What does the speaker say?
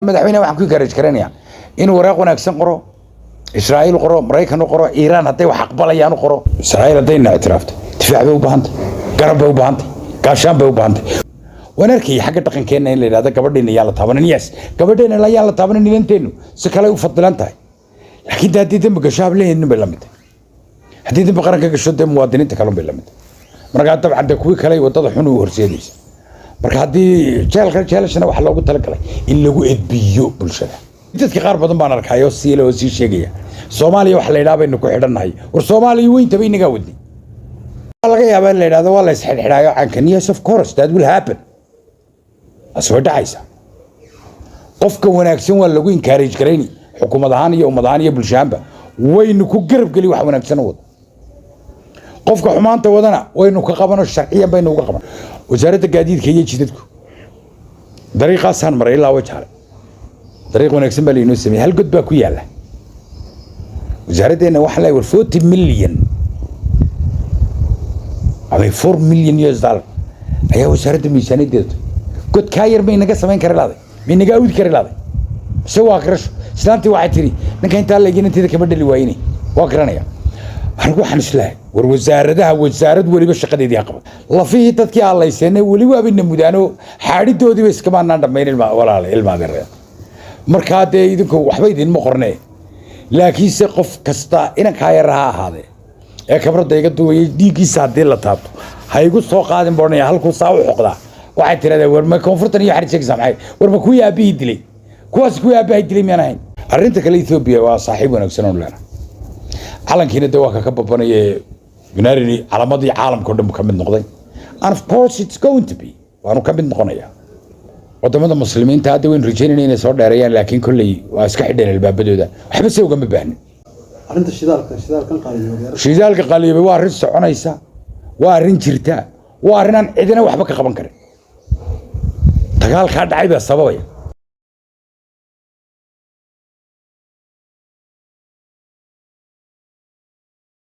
Madaxweyneha waxaan ku encourage garanayaa inuu waraaq wanaagsan qoro, Israa'iil qoro, Maraykan u qoro, Iiraan hadday wax aqbalayaan u qoro. Israa'iil haddayna ictiraafto, difaac bay u baahantay, garab bay u baahantay, gaashaan bay u baahantay. Waan arkayay xagga dhaqankeenna in la yidhahdo gabadheena yaan la taabanin. Yes, gabadheena yaan la taabanin, inanteennu si kale u fadilan tahay, laakiin de haddii dembi gasho, hablaheennu bay la mid tahay. Haddii dembi qaran ka gasho, dee muwaadiniinta kalun bay la mid tahay. Markaa dabcan dee kuwii kale waddada xun u horseedaysa. Marka haddii jeelka, jeelashana waxaa loogu talagalay in lagu edbiyo bulshada. Dadka qaar badan baan arkaayo siila oo sii sheegaya Soomaaliya wax la yidhaha baynu ku xidhannahay. War Soomaaliya weyntaba inagaa wadnay. Waxaa laga yaabaa in la yidhahdo waa la isxidhxidhaayo cankan. Yes, of course that will happen, taasi way dhacaysaa. Qofka wanaagsan waa lagu encourage garayni, xukuumad ahaan iyo ummad ahaan iyo bulsho ahaanba waynu ku garab geli wax wanaagsan wada. Qofka xumaanta wadana waynu ka qabano, sharciyan baynu uga qaban. Wasaaradda Gaadiidka iyo Jidadku, dariiqaasaan maray ilaa Wajaale, dariiq wanaagsan baa lainoo sameeyey. Hal god baa ku yaalla. Wasaaraddeena waxaan leeyahay, war 40 million ama $4 million ayaa wasaaradda miisaaniyaddeeda. God kaa yar may naga samayn kari laaday? May naga awdi kari laaday? Mise waa garasho? Islaantii waxay tidhi, ninka intaa leegin inteeda kama dhali waayine. Waa garanaya. Anigu waxaan islahay, war wasaaradaha, wasaarad weliba shaqadeedii ha qabat. Lafihii dadkii allayseene weli waabayna mudaano, xaadhidoodiiba iskamaanaan dhammayn. Ilma walaale, ilma adeeraya. Markaa dee idinku waxba idinma qornee, laakiinse qof kasta, inankaa yar ha ahaadee ee kabradda iga duwayay, dhiiggiisa haddii la taabto, ha igu soo qaadin boodhanaya. Halkuu saa u xoqdaa, waxay tirahdeen, war ma koonfurtan iyo waxaad sheegaysaa maxay? War ma kuwii aabbihii dilay? Kuwaas kuwii aabbahay dilay miyaan ahayn? Arrinta kale, Ethiopia waa saaxiib wanaagsan oonu leenahay. Calankiina de waa kaka babanaya United, calamadii caalamka o dhan buu ka mid noqday, and of course it's going to be, waanu ka mid noqonayaa wadamada Muslimiinta. Hadda waynu rajaynayna inay soo dheereeyaan, laakiin kolley waa iska xidheen albaabadooda, waxba se ugama baahnin. Arrinta shidaalka, shidaalkan qaaliyoobay. Shidaalka qaaliyoobay waa arrin soconaysa, waa arrin jirta, waa arrin aan cidina waxba ka qaban karin. Dagaalkaa dhacay baa sababaya.